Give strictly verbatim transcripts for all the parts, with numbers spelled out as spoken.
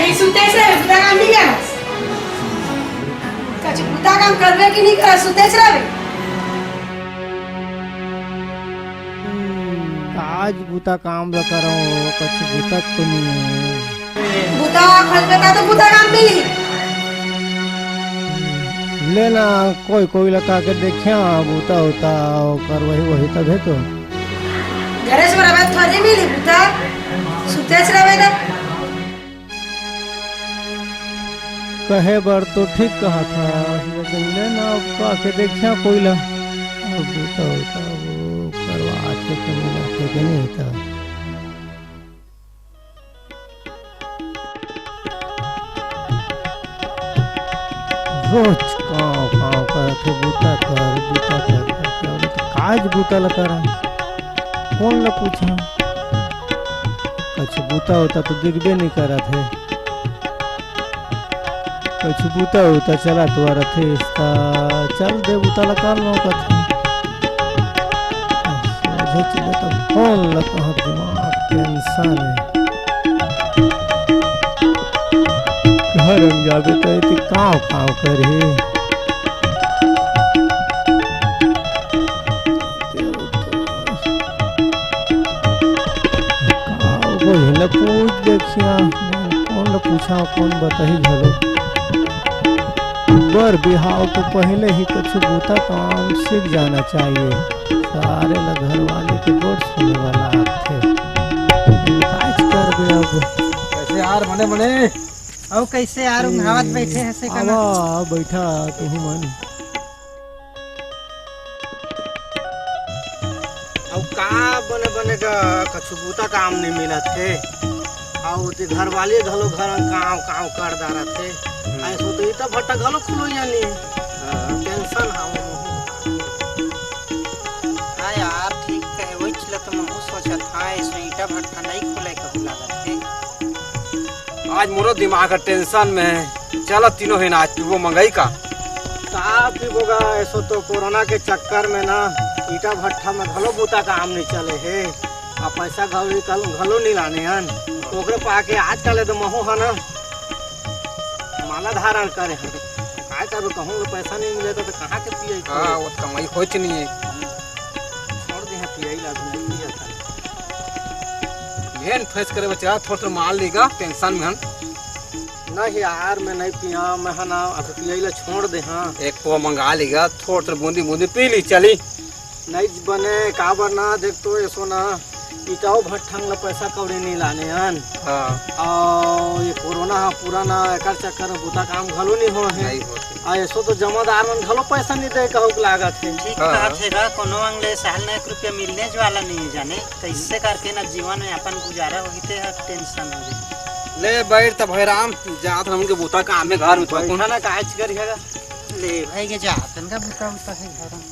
नहीं सुते से बुता काम नहीं करस। कछु बुता काम करबे कि नहीं करस, सुते से रहबे। आज बुता काम ल करंव, कछु बुता तो नहीं है। बुता खोजबे ता तो बुता काम मिली। ले ना, कोई कोई ल कह के देखिया, बुता होता ओकर वही वही तभे तो। घरे से बराबर थोड़ी मिली बुता, सुते से रहबे ता। कहे बर तो ठीक कहा था, लेकिन ले ना, अब का के देखिया कोई ला। अब तो, तो वो करवा आथे के मिला के के नहीं था। रोज काव काव करत हे, "बुता कर, बुता कर, कर, कर।" अब तो काज बुता ला करा, कौन ला पूछा? कछु बुता होता तो दिखबे नहीं करत हे। कछु बुता उता चला तो रथे इसका, चल दे बुता ला कर लो कथे। सोझे चले तो फोन ला कहाँ दिमाग टेंशन है। घर में जाबे तो इतनी काव काव करे। का कोई ल पूछ देखिया, कौन ल पूछा, कौन बताही घलो। बर बिहाव तो पहले ही कुछ बूता काम सीख जाना चाहिए। सारे ल घरवाले के गोठ सुने वाला आथे। काज करबे अब। कैसे यार, बने बने? अउ कैसे यार, उंघावत बैठे हसे कना? आवा, बैठा तुहू मन। अउ का बने बने का कछु बूता काम नहीं मिलत हे। अउ ते घरवाली घलो घर काव काव कर डारत हे। हम्म। ऐसो तो ईटा भट्टा घलो खुलो जानी। हाँ। टेंशन हाव। हाँ यार, ठीक कहे, वही चीज तो महू सोचत हाँ, ऐसो ईटा भट्टा नहीं खुले कहू लागत हे। आज मोरो दिमाग ह टेंशन में हे। चल तीनों हे ना, आज पीबो मंगई का। का पीबो गा, ऐसो तो कोरोना के चक्कर में ना ईटा भट्टा में घलो बूता काम नहीं चले हे। आ पैसा घलो निकल, घलो नहीं लाने हन। ओकरे पाके आज चले तो महू ह ना माला धारण करे हन। काय करबे, कहूँ ले पैसा नहीं मिले तो, तो कहाँ के पिए हाँ, खाए? वो कमाई होच नहीं है। छोड़ दे हैं पिए ला, अभी नहीं पिए था। ये न फैस करे बच्चा, थोड़ा थोड़ा माल लेगा, टेंशन में हन। नहीं यार, मैं नहीं पिया, मैं है ना, अब पिए ला छोड़ दे हाँ। एक पो मंगा लेगा, थोड़ा थोड़ा बूंदी बूंदी पी ली, चली। नहीं बने, काबर ना, देख तो ऐसो ना, ईटाओ भट्ठा ला पैसा कौड़ी नहीं लाने हन। हाँ। अउ ये कोरोना ह पूरा ना, एकर चक्कर में बूता काम घलो नहीं हो हे। नहीं होत हे। आ ऐसो तो जमादार मन घलो पैसा नहीं दे कहूक लागत हे। ठीक हाँ। कहत हे गा, कोनो अंग ले साल में एक रुपया मिलने ज वाला नहीं है जाने, कैसे करके ना जीवन में अपन गुजारा होही ते ह टेंशन हो जाए। ले बैठ त भाई राम, जात हमन के बूता काम में घर में तो बैठा ना, काज करिएगा। ले भाई के जात हन का बूता बूता है घर में।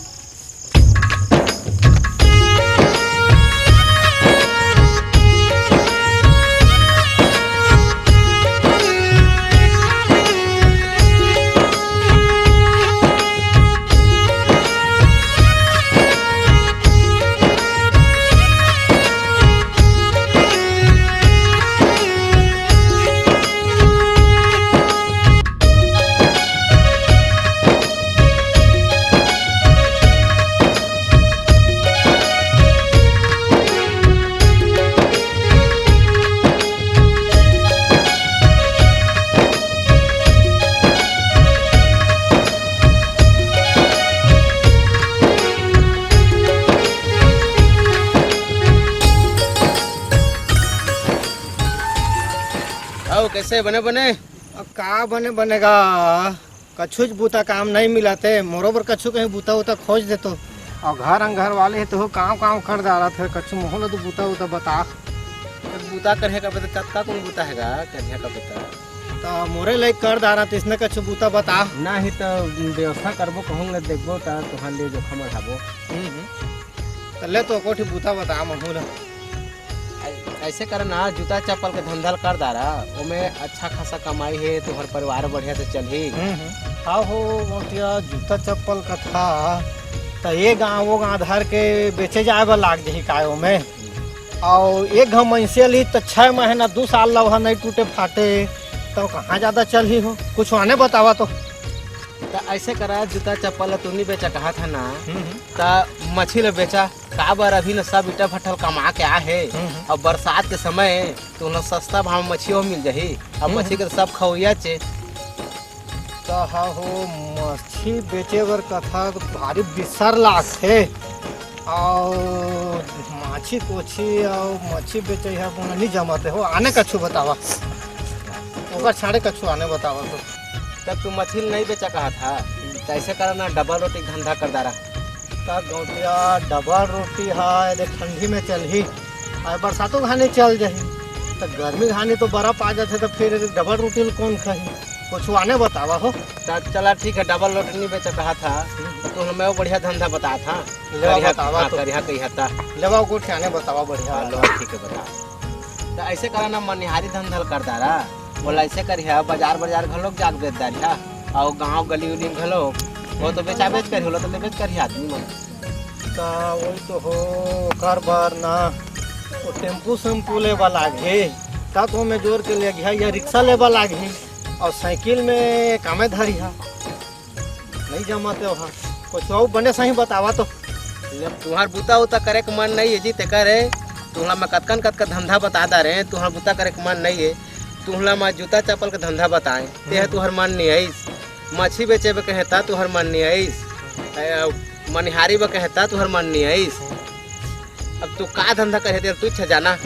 अउ कैसे बने बने? अब का बने बने गा? कछुच बूता काम नहीं मिलत हे, मोरो बर कछु कहीं बूता उता खोज देतो। अउ घर अंग घर वाले हे तो काम काम कर डारत हे, कछु मोहू ल तो बूता उता बता। बूता करे का बता, कतका कौन बूता हे गा, करे का बता। त मोरे लाइक कर डारत, इसने कछु बूता बता। नहीं त व्यवस्था करबो, कहूँ ल देखबो त तुहार ले जोखा मढ़ाबो। हम्म, हम्म। त ले तो कोठी बूता बता मोहू ल। ऐ-, ऐसे कर ना, जूता चप्पल के धंधा ल कर डारा, ओमे अच्छा खासा कमाई हे, तोहर परिवार बढ़िया से चलही। हम्म, हम्म। हाँ हो मोटिया, जूता चप्पल का था, त ये गाँव वो गाँव धर के बेचे जाए बर लाग जही काय ओमे। अउ एक घ मनसे ली त छह महीना, दू साल लवहा नहीं टूटे फाटे। तो कहाँ ज्यादा चलही हो, कुछ आने बतावा तो। त ऐसे करा, जूता चप्पल ला तू नी बेचा कहा था ना, हम्म, हम्म। त मछली ला बेचा। काबर अभी न सब ईटा भट्ठल कमा के आ हे, हम्म, हम्म। अब बरसात के समय तो उन्हें सस्ता भाव में मछली हो मिल जाही। अब हम्म, मछली के हम्म। तो सब खवैया चे। त हा हो, मछली बेचे बर कथा तो भारी बिसर लागथे। अउ माछी कोछी अउ मछली बेचे हा मोला नी जमत हे हो, आने कछु बतावा। ओकर छाड़े कछु आने बतावा तो। तब तू मछली नहीं बेचा कहा था, त ऐसे करा ना, डबल रोटी के धंधा कर डारा। त गौंटिया, डबल रोटी हा, एदे ठंडी में चलही, अउ बरसातों घानी चल जाही, त गर्मी घानी तो बर्फ आ जाथे, त फिर डबल रोटी ल कौन खाही? कुछ आने बतावा हो। त चला ठीक है, डबल रोटी नहीं बेचा कहा था, त तू हमें वो बढ़िया धंधा बता था। लेवा करिहा, बतावा हाँ, तो। करिहा कहिया था। लेवा कुछ आने बतावा बढ़िया हाँ, वाला। लो, ठीक है, बता। त ऐसे करा ना, मनिहारी धंधा ल कर डारा। बोला ऐसे करिहा, बाजार, बाजार घलोक जाके बेच डारिहा, अउ गांव गली उली में घलोक, वो तो बेचा बेच करी होला, तो ले बेच करिहा आदमी मन। त वही तो हो, ओकर बर ना, वो टेम्पू सेम्पू लेबा लागही, त तो में जोर के ले गया, या रिक्शा लेबा लागही, अउ साइकिल में कामे धरिहा। नहीं जमा ते वहाँ। कुछ अउ बने सही बतावा तो। जब तुहार बुता उता करे के मन नहीं है जी, तेकर है, तुहला मैं कतकन कतका धंधा बता दा रहे, तुहार बुता करे के मन नहीं है, तुहला मैं जूता चप्पल के धंधा बताए, ते ह तुहर मन नहीं आइस, मछली बेचे बर कहे ता तुहर मन नहीं आइस, अ, मनिहारी बर कहे ता तुहर मन नहीं आइस। अब तू का धंधा करे तेल तू इच्छा जाना,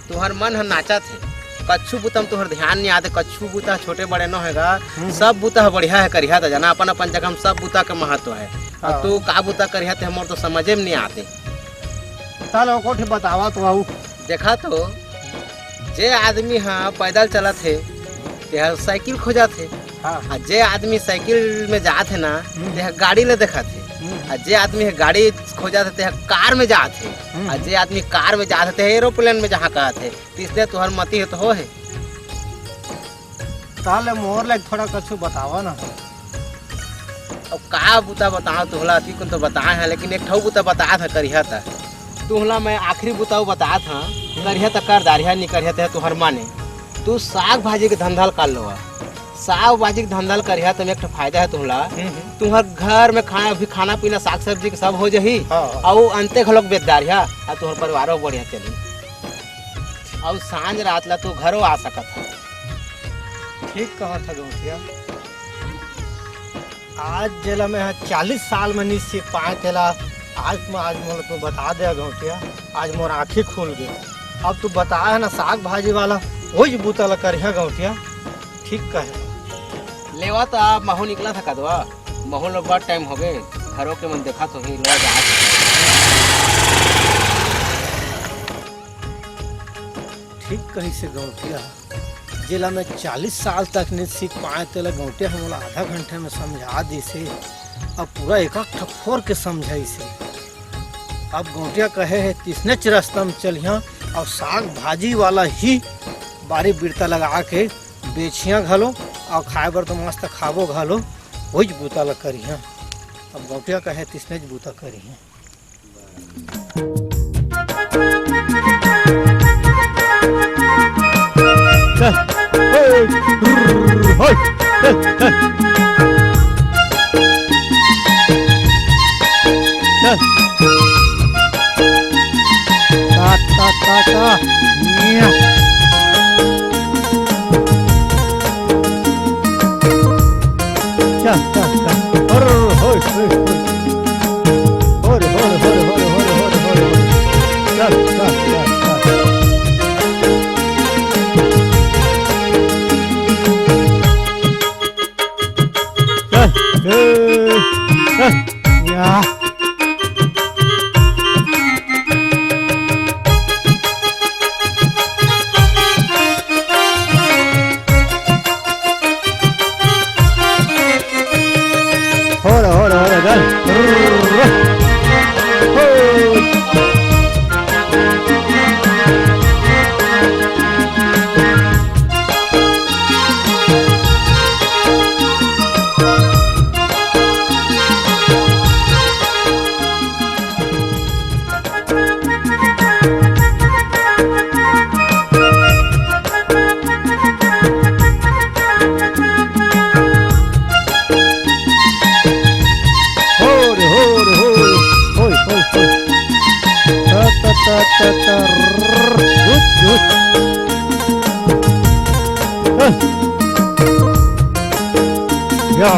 तुहर मन ह नाचत हे, कच्छु बुता म तुहर ध्यान नहीं आते, कच्छु बुता छोटे बड़े न होएगा, हम्म। सब बुता ह बढ़िया है करिहा त जाना, अपन अपन जगह म सब बुता के महत्व है। अब हाँ। तू का बुता करिहा ते मोर तो समझे में नहीं आते। चलो कुछ बतावा तो आऊ। देखा तो, जे आदमी ह पैदल चलत हे, तेहा साइकिल खोजत हे। हाँ। आ जे आदमी साइकिल में जात हे ना, हम्म। तेहा गाड़ी ले देखत हे। हम्म। आ जे आदमी ह गाड़ी खोजत हे, तेहा कार में जात हे। हम्म। आ जे आदमी कार में जात हे, तेहा एरोप्लेन में जहाँ कहत हे। त इसने तुहर मती हे तो हो हे। ताले मोर ले थोड़ा कछु बतावा ना। अब का बुता बताओ तुहला, अति कुन तो बताए हैं, लेकिन एक ठो बुता बतात है करिहा त। तुहला मैं आखिरी बुताऊ बतात हाँ, करिहा त कर डारिहा, नहीं करिहा त तुहर माने। तू साग भाजी के धंधा ल कर लो, साग भाजी के धंधा ल करिहा त एक ठो फायदा है तुहला। हम्म, हम्म। तुहर घर में खाना, अभी खाना पीना, साग सब्जी के सब हो जाही, हाँ, हाँ। अउ अंते घलोक बेच डारिहा, आ तुहर परिवारो बढ़िया चली। अउ सांझ रात ला तू घरो आ सकत ह। ठीक कहत ह गौंटिया। आज जेला मैं ह चालीस साल में नहीं सीख पाए तेला आज म-, आज मोला तू बता दे गौंटिया, आज मोर आँखी खुल गे। अब तू बताए है ना साग भाजी वाला, वही बुता ला करिहा गौंटिया। ठीक कहे। लेवा त आप महू निकला था कदवा, महू लो बड़ टाइम हो गए, घरों के मन देखा तो ही लेवा जा। ठीक कही से गौंटिया। जेला मैं चालीस साल तक नहीं सीख पाए, तेला गौंटिया ह मोला आधा घंटे में समझा दिसे। अब पूरा एक एक ठक फोर के समझाइसे। अब गौंटिया कहे है, तिसनेच रस्ता में चलिहा अउ साग भाजी वाला ही बारी बिरता लगा के बेचिया घलो अउ खाए बर तो मस्त खाबो घलो, वहीच बूता ला करिहा। अब गौंटिया कहे, तिसनेच बूता करिहा। चल, चल, चल। अरे, होय, होय, होय। होय, होय, होय। चल, चल, चल, चल। चल, ए, चल। या। ता, ता, ता, रुक, रुक। चल। या।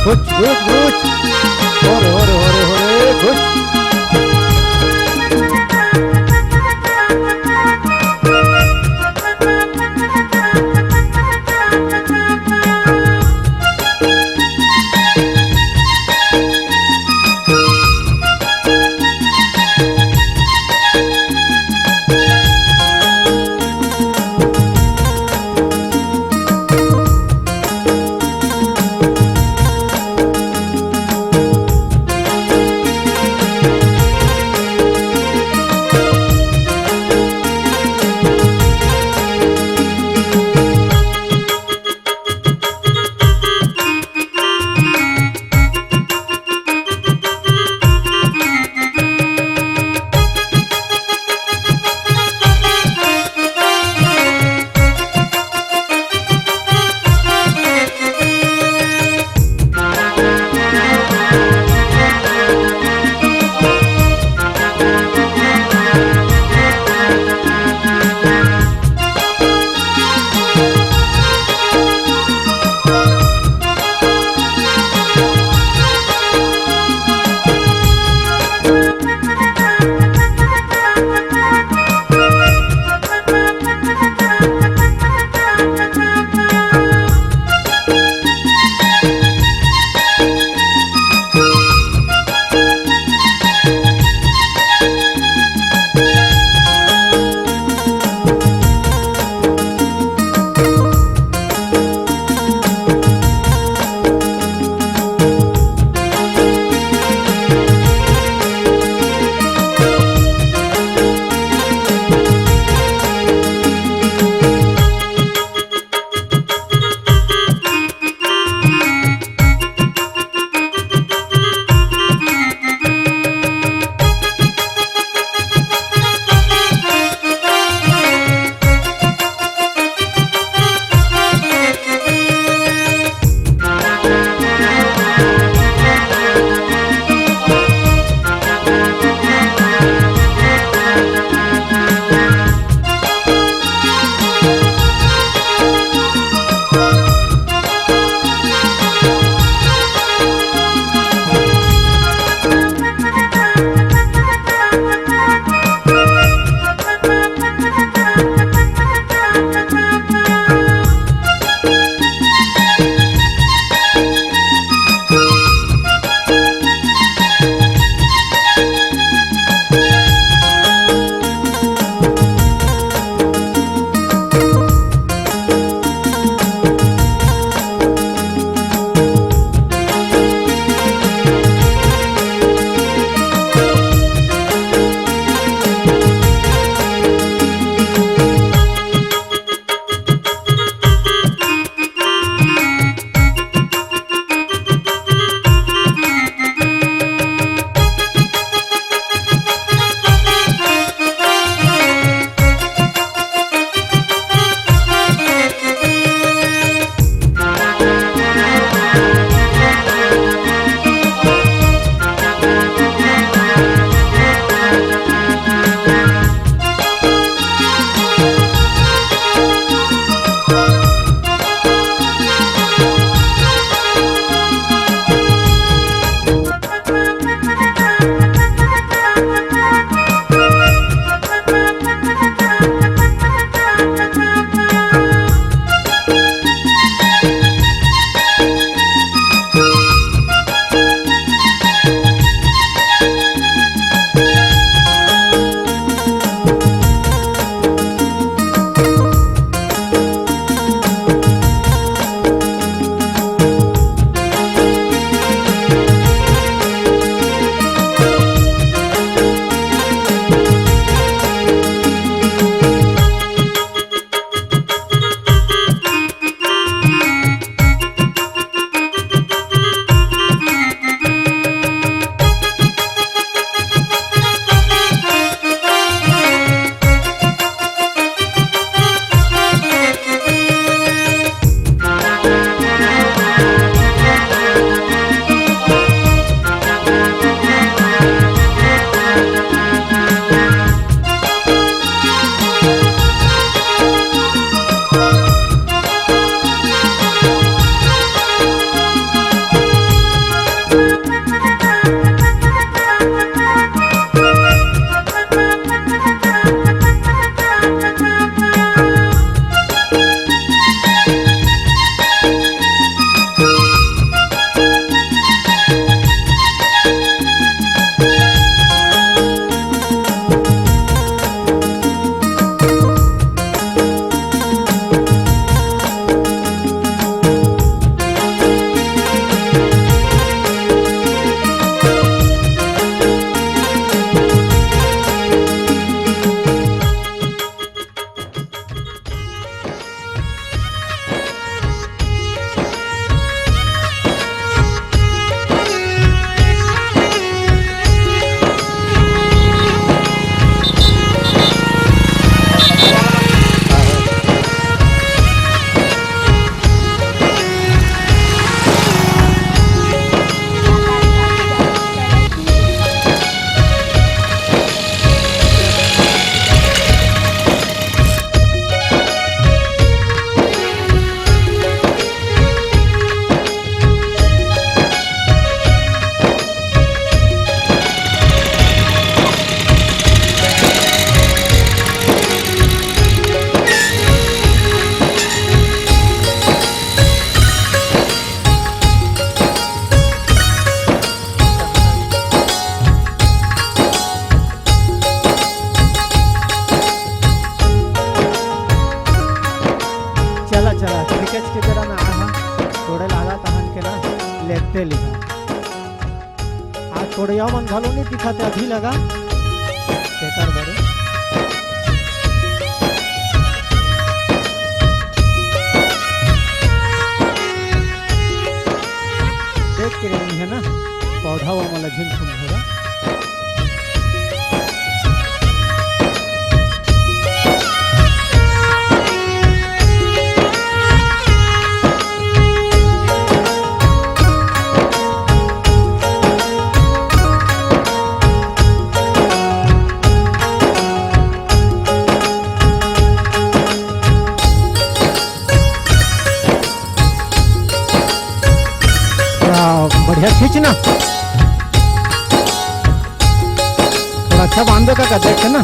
घुच, घुच, घुच। होरे, होरे, होरे, होरे, घुच। चला, चला, क्रिकेट के बेरा में आहा, तोड़े लागा तहन के ना, लेगते लिहा। आज तोड़िया मन घलो नहीं दिखत हे, अभी लगा, तेकर बरे। देख के रही है ना, पौधा वो वाला झिन झुन होगा। थोड़ा बढ़िया खींच ना, थोड़ा अच्छा बांध दे काका, देख के ना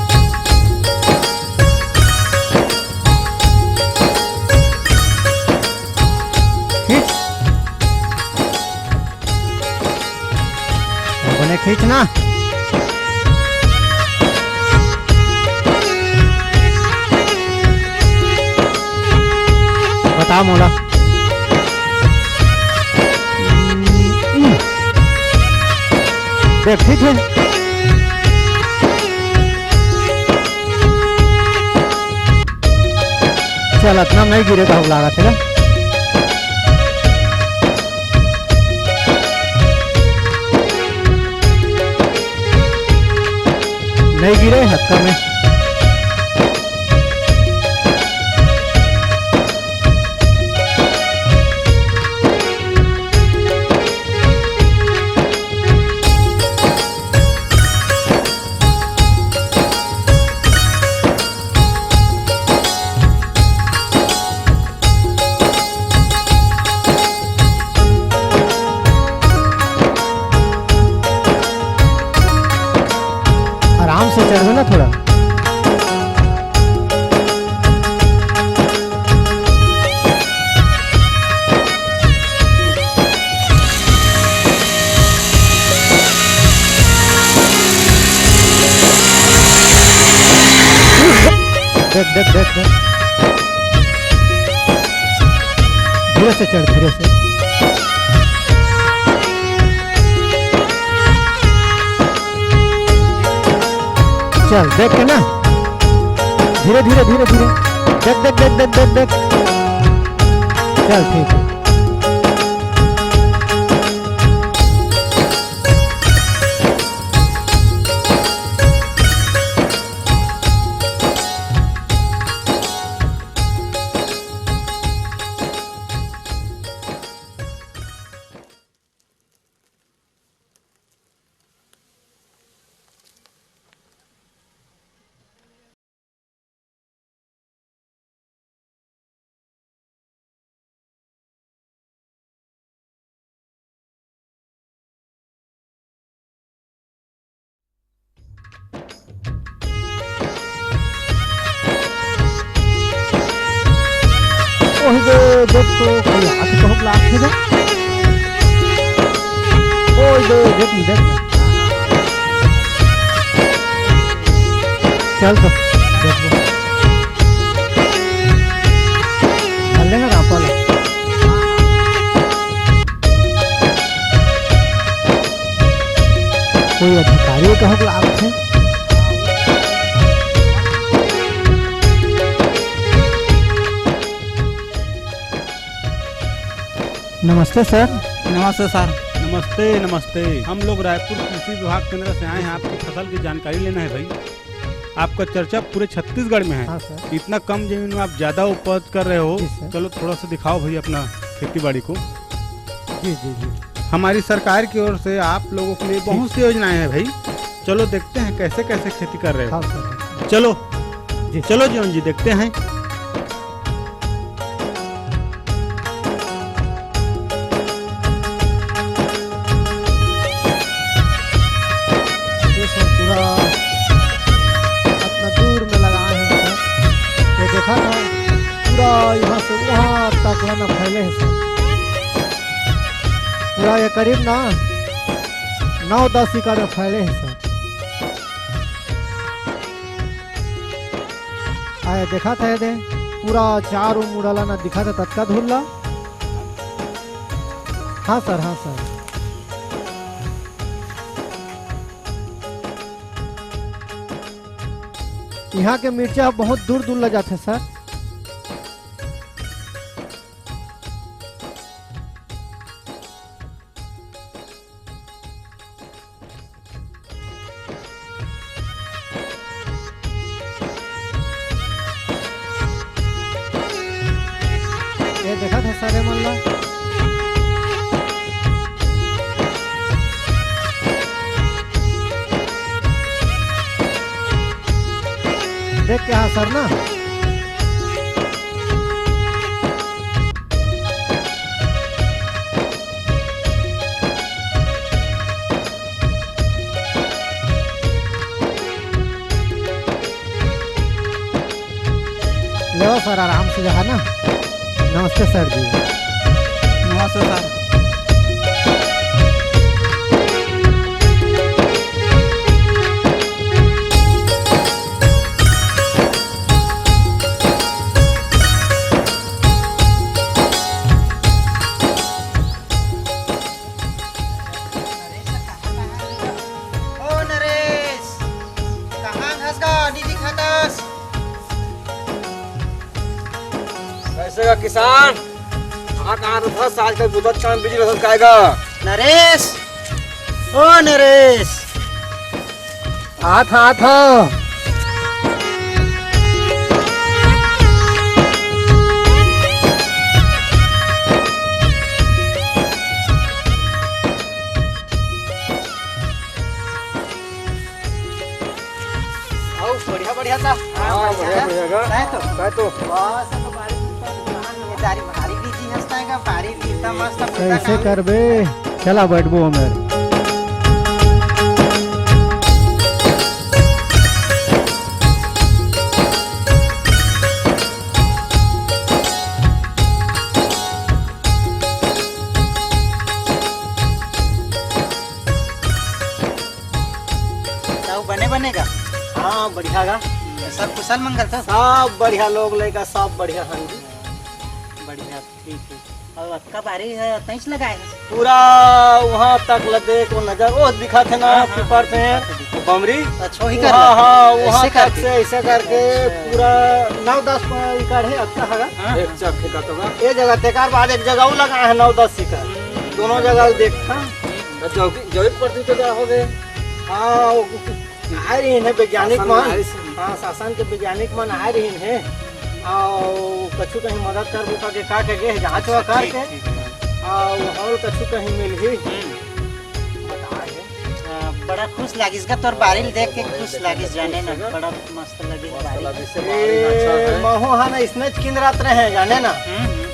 खींच। बने खींच ना। बता मोला। देख, ठीक है। चल, अतना नहीं गिरे, तो लागत है ना। नहीं गिरे, हक्का में। आराम से चढ़बे ना थोड़ा। देख, देख, देख, देख। धीरे से चढ़, धीरे से। चल, देख के ना। धीरे, धीरे, धीरे, धीरे। देख, देख, देख। चल, ठीक है। ओही दे, देख तो कोई हाथ बहुत लाग के दे। ओही दे, देख, देख। चल तो, देखो। कहब लागथे। नमस्ते सर। नमस्ते सर। नमस्ते, नमस्ते। हम लोग रायपुर कृषि विभाग केंद्र से आए हैं, आपकी फसल की जानकारी लेना है भाई। आपका चर्चा पूरे छत्तीसगढ़ में है। हाँ सर। इतना कम जमीन में आप ज्यादा उपज कर रहे हो। जी सर। चलो थोड़ा सा दिखाओ भाई अपना खेती बाड़ी को। जी, जी, जी। हमारी सरकार की ओर से आप लोगों के लिए जी। बहुत सी योजनाएं हैं भाई। चलो देखते हैं कैसे कैसे खेती कर रहे हो। हाँ सर। चलो। जी। चलो जीवन जी, देखते हैं। ये सब पूरा अपना दूर में लगाए हैं सर। ये देखा ना, पूरा यहाँ से वहाँ तक है ना फैले हैं सर। पूरा ये करीब ना नौ दस एकड़ में फैले हैं सर। आए देखा था ये दे, पूरा चारों मुड़ा ला ना दिखा था ततका धुल्ला। हाँ सर, हाँ सर। यहाँ के मिर्चा बहुत दूर दूर ले जाथे सर। ये देखा था सारे मन ला। देख के हाँ सर ना। लेवा सर, आराम से जगह ना। नमस्ते सर जी। नमस्ते सर। ओ नरेश, कहाँ घस गा? नी दिखातस। कैसे का किसान? कहाँ, कहाँ रहथस? आजकल बुधत काम बिजी रहथस काय गा? नरेश, ओ नरेश। आत हँव, आत हँव। अउ बढ़िया, बढ़िया सा। हाँ, हाँ, बढ़िया, बढ़िया। बढ़िया गा। काय तो? काय तो? बस, अब बारी, ये तारी भारी बिजी हँसता है का? भारी बिजी, मस्त, कैसे करबे? चला बैठबो हमर। ताऊ बने बने गा? हाँ, बढ़िया गा। सब कुशल मंगल तो? सब बढ़िया, लोग लइका सब बढ़िया हन जी। बढ़िया, ठीक है। अउ अतका बारी है, तैंच लगाए है? पूरा वहाँ तक ल देख, वो नजर, वो दिखत है ना, हाँ, हाँ, पीपर से, दिखत है, दिखत है। बमरी। अच्छा, वही कर हाँ, हाँ, वहाँ ऐसे तक करके? से ऐसे करके अच्छा। पूरा नौ दस प-, एकड़ है, अतका हगा। हाँ, एक हाँ। चक है का तो गा। ये जगह, तेकर बाद एक जगह वो लगा है, नौ दस एकड़। हम्म। दोनों जगह देख, हाँ। तो जैविक, जैविक पद्धति से क्या हो गए? हाँ, वो आए रहिन हे वैज्ञानिक शासन मन। आए से। हाँ, शासन के वैज्ञानिक मन आए रहिन हे। अउ कछु कहीं मदद करबो करके का के गे हे, जांच वा अच्छा, ठीक, करके। ठीक, ठीक। अउ हल कछु कहीं मिलही। हम्म। बताए हे। हाँ, बड़ा खुश लागिस गा, तोर बारी ल देख के खुश लागिस, जाने ना, बड़ा मस्त लागिस मस्त बारी। लागिस से बारी अच्छा ए, है। महू हा ना इसने च किंदरत रहे, जाने ना। हम्म, हम्म।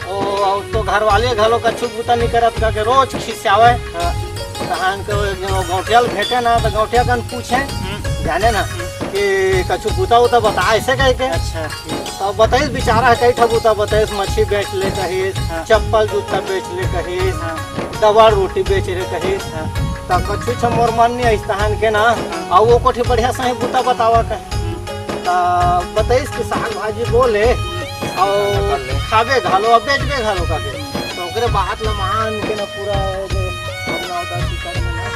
ओ, अउ तो घरवाले घलो कछु बुता नी करत करके रोज खिसियावे। हाँ। तहान के वो गौंटिया ल भेंटे ना, तो गौंटिया कन पूछे, हम्म। जाने ना, हम्म। कि कछु बुता उता बता, ऐसे कह के। अच्छा, ठीक। तो बताइस, बेचारा ह कई ठा बुता बताइस, मछली बेच ले कहिस, हाँ। चप्पल जूता बेच ले कहिस, हाँ। दवा रोटी बेच ले कहिस। हाँ। तो कछु छ मोर मन नहीं आइस तहान के ना, हाँ। अउ वो कोठी बढ़िया सही बुता बतावा कहे। हम्म। त बताइस कि साग भाजी बोले, अउ खाबे घलो, अउ बेचबे घलो करके। त ओकरे बात ल मान के न पूरा जो अपना उधर की कर में ना,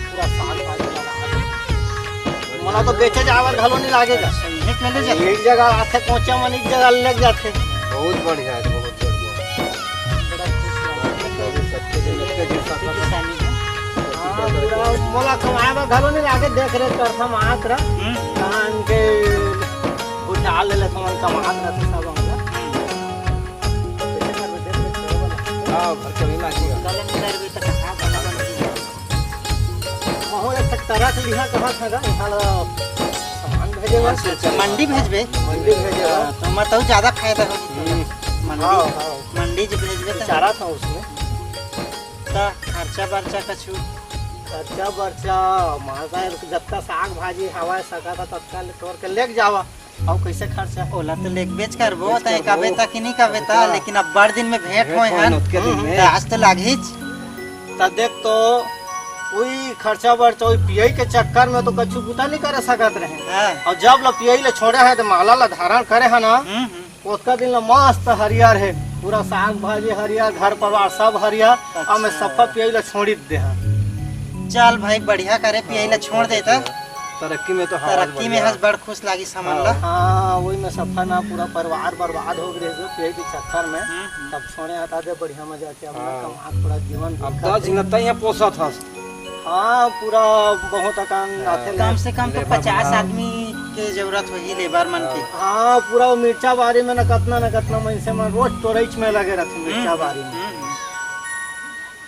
पूरा साग भाजी लगा। मोला तो बेचे जाए बर घलो नहीं लागेगा। सही है, ले ले जा। एक जगह आथे कोचा मन, एक जगह ले जाथे। बहुत बढ़िया है, बहुत बढ़िया। बड़ा खुश लगा। सबके दिन, सबके दिन सफर। हाँ, पूरा मोला कमाए बर घलो नहीं लागे, देख रेख करथम आत रह। हम्म। कहाँ इनके उठा ले ले, कमान कमात रह, तो सब हमला। हाँ, घर के भी ना किया। गलत करबे तो कहाँ गलत करबे? महू एक ठक तरक लिहा कहत हे गा, इहाँ ला सामान भेजे बर। अच्छा, अच्छा, मंडी भेजबे? मंडी भेजे बर। हाँ, तो मतलब ज्यादा फायदा हो। हम्म। मंडी, हाँ, हाँ। मंडी जो भेजबे तो। विचारा था उसमें। तो खर्चा बर्चा कछु? खर्चा बर्चा, माता जतका साग भाजी हवाए सकत हे, ततका ले तोर के लेके जावा। अउ कैसे खर्चा? ओला तो लेगबेच करबो, लेगबेच तैं करबो। कबे तक कि नहीं कबे तक, लेकिन अब्बड़ दिन में भेंट भेंट होए होए हन, ओतके दिन में। त आज तो लागहीच। त देख तो, उही खर्चा बर्चा, उही पियई के चक्कर में तो कछु बुता नहीं करे सकत रहे। हाँ। अउ जब ल पियई ल छोड़े हे, त माला ल धारण करे हे ना, हम्म, हम्म। ओतका दिन ल मस्त हरियर हे, पूरा साग भाजी हरियर, घर परिवार सब हरियर, अच्छा। अब मैं सफा पियई ल छोड़ी दे हे। चल भाई, बढ़िया करे, पियई ल छोड़ देता। तरक्की में तो हवा तरक्की में बढ़िया। हस बड़ खुश लागिस हमन ला। हाँ, वही में सफा ना पूरा परिवार बर्बाद हो गए जो पियई के चक्कर में। हम्म, हम्म। तब छोड़े हटा दे, बढ़िया मजा के अपना हाँ। कमा थोड़ा जीवन अब बिता दस दे। झन तैं यहाँ पोसत हस। हाँ, पूरा बहुत अकान हाँ। आथे कम से कम तो लेबर पचास बना। आदमी के जरूरत होही, लेबर मन के। हाँ, पूरा वो मिर्चा बारी में न कतना न कतना मनसे मन रोज टोरइच में लगे रहथे मिर्चा हम्म, बारी में। हम्म।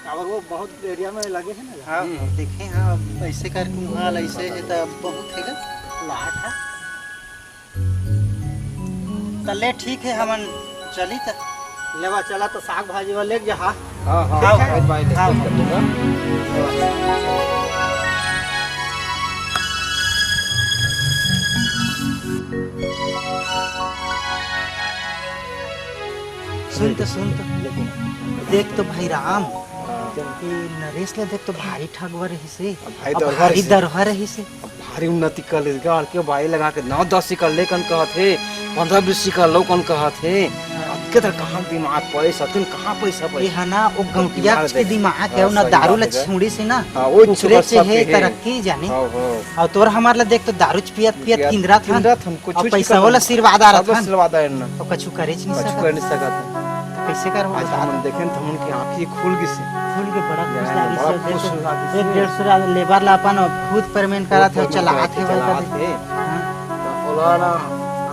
काबर वो बहुत एरिया में लगे हे ना। हाँ, हम्म। देखे हाँ, अब ऐसे करके वहाँ ल ऐसे हे त बहुत हे गा। लाट हे। त ले ठीक हे, हमन चली त। लेवा चला त साग भाजी वाला लेके जा, हाँ। हाँ, हाँ, ठीक हे? भाई, भाई, ले हाँ। चल दूंगा। सुन त, सुन त। देख त भाई राम, हाँ। ये नरेश ला देख त भारी ठगवा रहिस हे। अब भाई अब दरबार भारी से। दरबार रहिस हे। अब भारी उन्नति कर ले, गाड़ के बाई लगा के नौ दस सिकर ले कन कहत हे, पन्द्रह बीस सिकर लो कन कहत हे। हाँ। अब के तर कहाँ दिमाग पैसा, तुम कहाँ पैसा ये पैसा? है ना, वो गौंटिया दिमाग के देख। दिमाग हाँ, है, वो ना सही दारू बात ला है। छुड़ी से ना, हाँ, वो ओकरे चुकर से सब है के है। तरक्की जाने। हाँ, हाँ। अउ तोर हमार ला देख त दारू च पियत, पियत पियत किंदरा थन। किंदरा थन, कुछ अउ कुछ पैसा कर वाला आशीर्वाद आ रहा सब थन। आशीर्वाद आ रहा ना। अउ कछु करे च नहीं कुछ सकत। कर नहीं सकत। त कैसे करबो आज बता हमन त। देखेन त हमन के आँखी खुल गिस हे। खुल के बड़ा खुश जाने लागिस बड़ा हे। खुश देख, लागिस एक हे। डेढ़ सौ ला लेबर ला अपन खुद पेमेंट करत हे, खुद पेमेंट चलात करत हे, हे, वही चलात कर हे। हाँ। त ओला ना,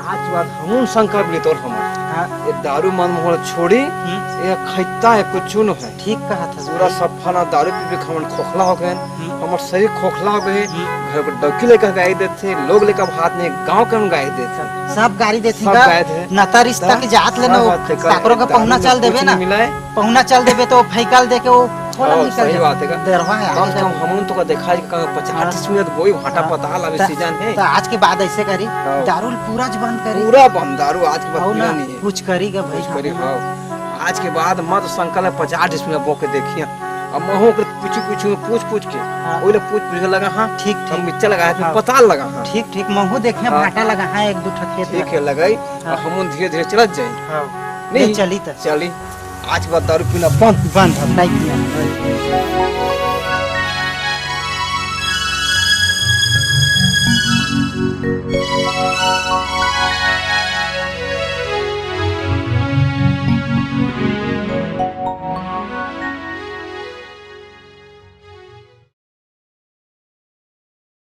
आज के बाद हमन संकल्प ले तोर हमन। हाँ। ये दारू मन मोहन छोड़ी, हम्म। ये खैता हे, कुछ न हे। ठीक कहत हस पूरा भाई। सफा ना दारू पी पी के हमन खोखला हो गए, हम्म। हमर शरीर खोखला हो गए, हम्म। घर के डौकी लेकर गाय देथे, लोग लेकर हाथ में गांव के हम गाय देथे। सब गारी देथे सब गा, गाय दे। नता रिश्ता सब, के जात ले ना, सब वो बात है, काकरो का दारू पहुना में चल कुछ देबे ना, नहीं मिलाए। पहुना चल देबे तो फैकल दे के वो थोड़ा हाँ, निकल सही जाता। बात है का। दरवा है, कम से आजकल। कम हमन तो का देखा है कि कम पचास हाँ। मिनट वही भाटा हाँ। पता लावे त-, सीजन है। त आज के बाद ऐसे करी, हाँ। दारू पूरा ज बंद करी। पूरा बंद, दारू आज के बाद अउ पीना ना, नहीं है। कुछ करी गा भाई, कुछ करी, हाँ। हाँ। आज के बाद मत शंकर ला पचास डिसमिल बोके देखिया। अब महू के पूछू, पूछू, पूछ, पूछ के। हाँ। ओइला पूछ, पूछ के लगा, हाँ। ठीक, अब ठीक। मिर्चा लगा है, हाँ। पताल लगा, हाँ। ठीक, ठीक। महू देखे हाँ। भाटा लगा, हाँ, एक दू ठा खेत ठीक लगा। है, लगाई। हाँ। अब हमन धीरे, धीरे चलत जाई। हाँ। नहीं। ले चली त। चली। आज के बाद दारू पीना बंद। बंद, अब नहीं पीना।